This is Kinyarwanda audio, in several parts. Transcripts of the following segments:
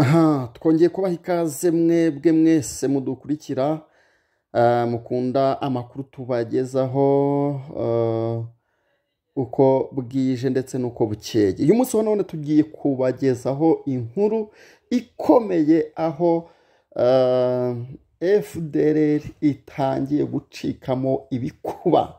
Aha twongeye kubaha ikaze mwebwe mwese mudukurikira, mukunda amakuru tubagezaho uko bwije ndetse n'uko bukeye. Uyu munsi wa none tugiye kubagezaho inkuru ikomeye aho FDLR itangiye gucikamo ibikuba.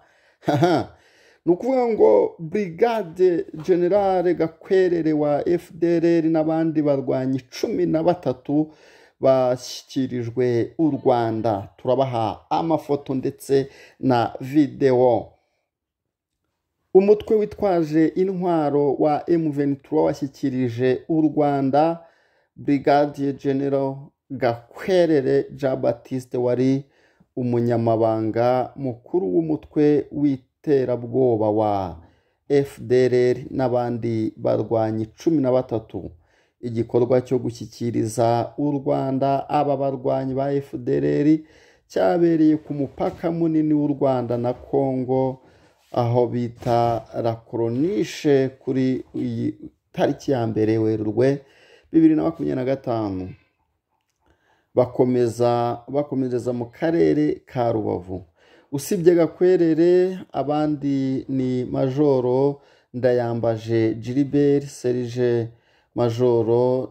Ni ukuvuga ngo Brigade Generale Gakwerere wa FDLR n'abandi barwanyi 13 bashyikirijwe u Rwanda. Turabaha amafoto ndetse na videwo. Umutwe witwaje intwaro wa M23 washyikirije u Rwanda Brigadier General Gakwerere Jean Baptiste wari umunyamabanga mukuru w'umutwe w'iterabwoba wa FDLR n'abandi barwanyi 13. Igikorwa cyo gushyikiriza u Rwanda aba barwanyi ba FDLR cyabereye ku mupaka munini w'u Rwanda na Congo aho bita La Corniche kuri iyi tariki ya 1 Werurwe 2025. Bakomereza mu karere ka Rubavu. Usibye Gakwerere abandi ni Majoro Ndayambaje Gilbert, Serge Majoro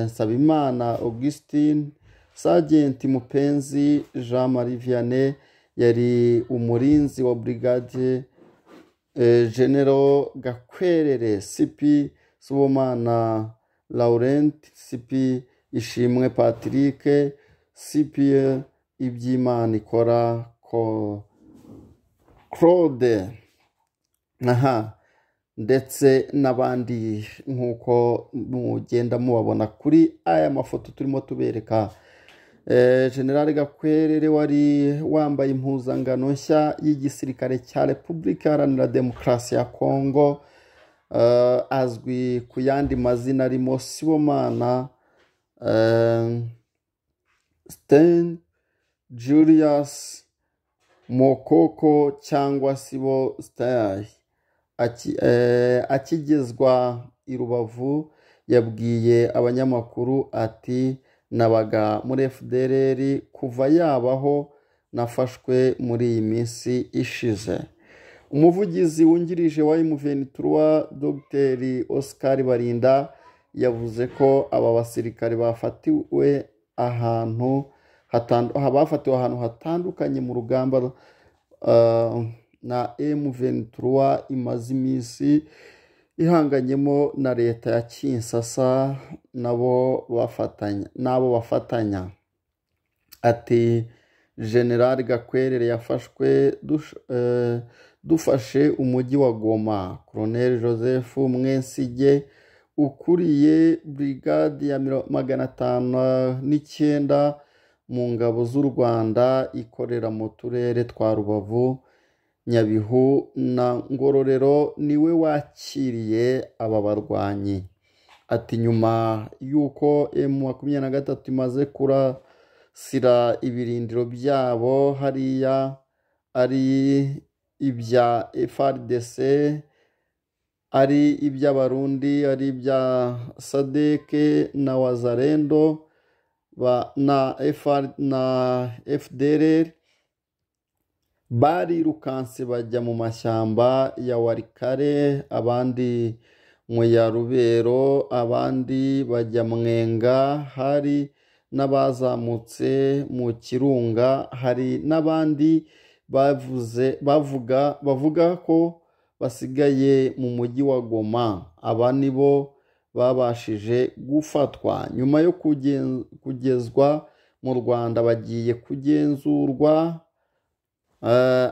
Nsabimana Augustine, Sergeant Mupenzi Jean Marie Vianney yari umurinzi wa Brigade General Gakwerere, CP Sibomana Laurent, CP Ishimwe Patrick, CP Ibyimana Ikora Claude, aha ndetse n'abandi nk'uko mugenda mubabona kuri aya mafoto turimo tubereka. General Gakwerere wari wambaye impuzangano nshya y'igisirikare cya Repubulika Iharanira Demokarasi ya Kongo, azwi ku yandi mazina arimo Sibomana Sten Julius Mokoko cyangwa Sibo Stay. Akigezwa i Rubavu yabwiye abanyamakuru ati: nabaga muri FDLR kuva yabaho, nafashwe muri iyi minsi ishize. Umuvugizi wungirije wa M23 Dr Oscar Barinda yavuze ko aba basirikare bafatiwe ahantu hatandukanye mu rugamba na M23 imaze iminsi ihanganyemo na leta ya Kinshasa nabo bafatanya. Ati: General Gakwerere yafashwe dufashe umujyi wa Goma. Colonel Joseph Mwensige ukuriye brigade ya 509 mu ngabo z'u Rwanda ikorera mu turere twa Rubavu, Nyabihu na Ngororero niwe wakiriye aba barwanyi. Ati: nyuma y'uko M23 imaze kurasira ibirindiro byabo hariya ari ibya FARDC, ari iby'Abarundi, ari ibya SADC na Wazalendo na na FDLR, barirukanse bajya mu mashyamba ya Warikare, abandi mu ya Rubero, abandi bajya Mwenga, hari n'abazamutse mu Kirunga, hari n'abandi bavuga ko basigaye mu mujyi wa Goma. Aba nibo babashije gufatwa nyuma yo kugezwa mu Rwanda, bagiye kugenzurwa.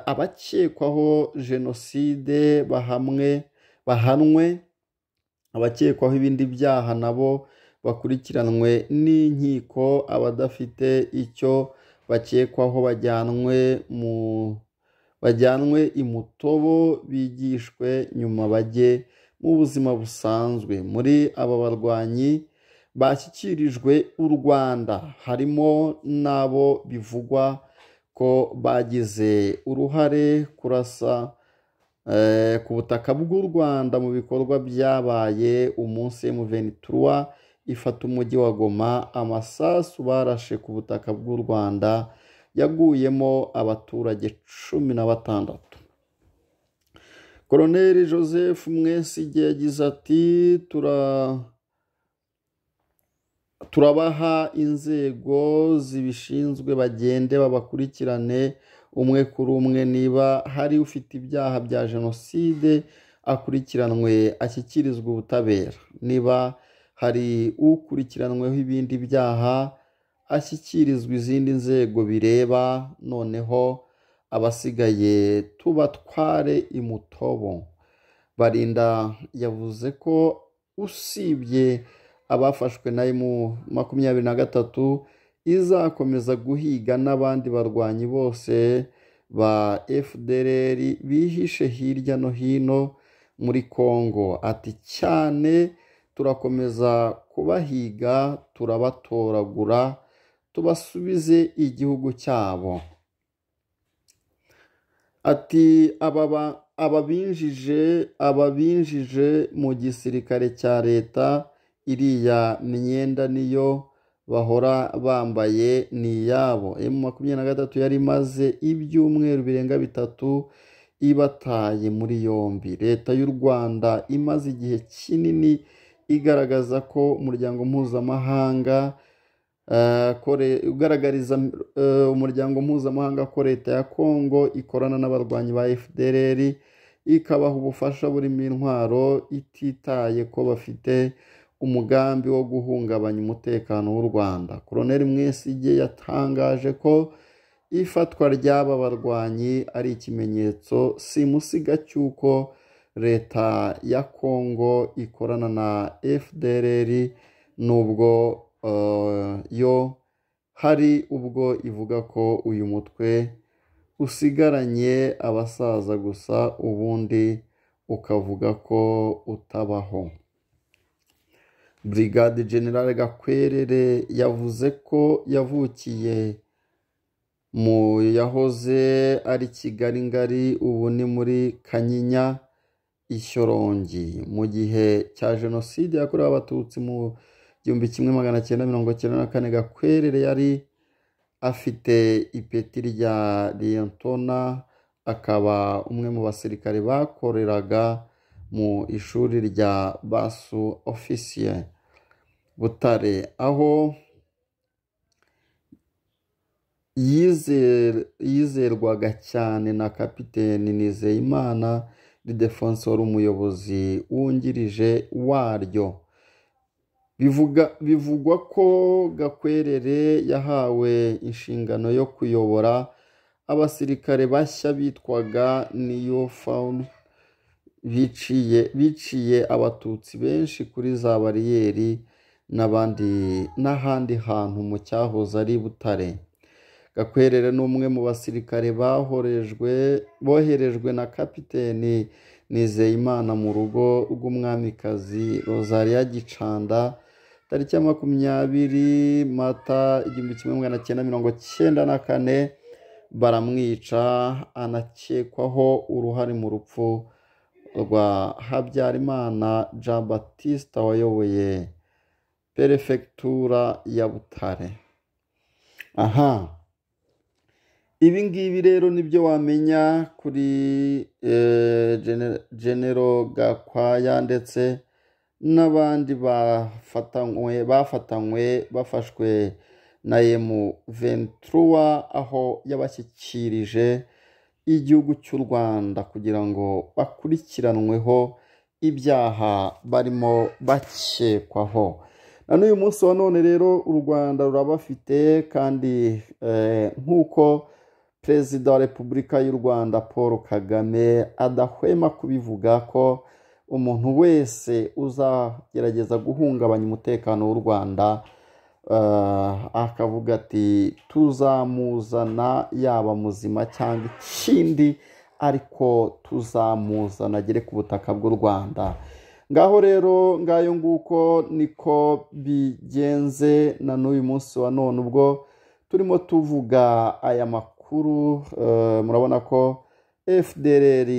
Abakekwaho jenoside bahanwe, abakekwaho ibindi byaha nabo bakurikiranwe n'inkiko, abadafite icyo bakekwaho bajyanwe i Mutobo bigishwe nyuma bajye mu buzima busanzwe. Muri aba barwanyi bashyikirijwe u Rwanda harimo n'abo bivugwa ko bagize uruhare kurasa ku butaka bw'u Rwanda mu bikorwa byabaye umunsi M23 ifata umujyi wa Goma, amasasu barashe ku butaka bw'u Rwanda yaguyemo abaturage 16. Colonel Joseph Mwesigye yagize ati turabaha inzego zibishinzwe bagende babakurikirane umwe kuri umwe, niba hari ufite ibyaha bya jenoside akurikiranwe ashyikirizwe ubutabera, niba hari ukurikiranweho ibindi byaha ashyikirizwa izindi nzego bireba, noneho abasigaye tubatware imutobo. Barinda yavuze ko usibye abafashwe na M23 izakomeza guhiga n'abandi barwanyi bose ba FDLR bihishe hirya no hino muri Kongo. Ati cyane turakomeza kubahiga, turabatoragura, tubasubize igihugu cyabo. Ati ababinjije mu gisirikare cya leta iriya myenda niyo bahora bambaye ni iyabo. M23 yari imaze ibyumweru birenga 3 ibataye muri yombi. Leta y'u Rwanda imaze igihe kinini igaragaza ko umuryango mpuzamahanga ugaragariza umuryango mpuzamahanga ko leta ya Kongo ikorana n'abarwanyi ba FDLR ikabaha ubufasha burimo intwaro, ititaye ko bafite umugambi wo guhungabanya umutekano w'u Rwanda. Colonel Mwesigye yatangaje ko ifatwa ry'aba barwanyi ari ikimenyetso simusiga cy'uko leta ya Kongo ikorana na FDLR, nubwo yo hari ubwo ivuga ko uyu mutwe usigaranye abasaza gusa, ubundi ukavuga ko utabaho. Brigade General Gakwerere yavuze ko yavukiye mu yahoze ari Kigali ngari, ubu ni muri Kanyinya Ishyorongi. Mu gihe cya jenoside yakorewe Abatutsi mu 1994, Gakwerere yari afite ipeti rya Liyetona, akaba umwe mu basirikare bakoreraga mu ishuri rya Basu Officier Butare, aho yizerwaga cyane na Kapiteni Nizeyimana Ildefonse wari umuyobozi wungirije waryo. Bivugwa ko Gakwerere yahawe inshingano yo kuyobora abasirikare bashya bitwaga New Found, biciye Abatutsi benshi kuri za bariyeri n'ahandi hantu mu cyahoze ari Butare. Gakwerere ni umwe mu basirikare boherejwe na Kapiteni Nizeyimana mu rugo rw'umwamikazi Rosalia Gicanda tariki ya 20 Mata 1994, baramwica, anakekwaho uruhare mu rupfu rwa Habyarimana Jean Baptiste wayoboye perefegitura ya Butare. Aha, ibi ngibi rero nibyo wamenya kuri General Gakwaya ndetse n'abandi bafatanywe bafashwe na M23, aho yabashyikirije igihugu cy'u Rwanda kugira ngo bakurikiranweho ibyaha barimo bakekwaho. Na n'uyu munsi wa none rero u Rwanda rurabafite, kandi nk'uko Perezida wa Repubulika y'u Rwanda Paul Kagame adahwema kubivuga ko umuntu wese uzagerageza guhungabanya umutekano w'u Rwanda, akavuga ati tuzamuzana yaba muzima cyangwa ikindi, ariko tuzamuzana agere ku butaka bw'u Rwanda. Ngaho rero ngayo nguko niko bigenze na n'uyu munsi wa none ubwo turimo tuvuga aya makuru. Murabona ko FDLR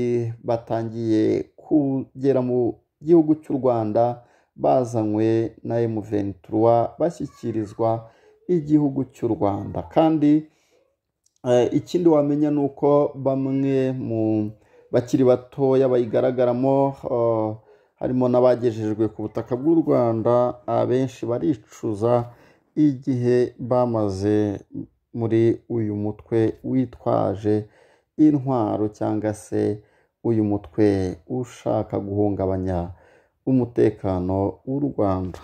batangiye kugera mu gihugu cy'u Rwanda bazanywe na M23 bashyikirizwa igihugu cy'u Rwanda. Kandi ikindi wamenya ni uko bamwe mu bakiri batoya bayigaragaramo, harimo n'abagejejwe ku butaka bw'u Rwanda, abenshi baricuza igihe bamaze muri uyu mutwe witwaje intwaro cyangwa se uyu mutwe ushaka guhungabanya umutekano w'u Rwanda.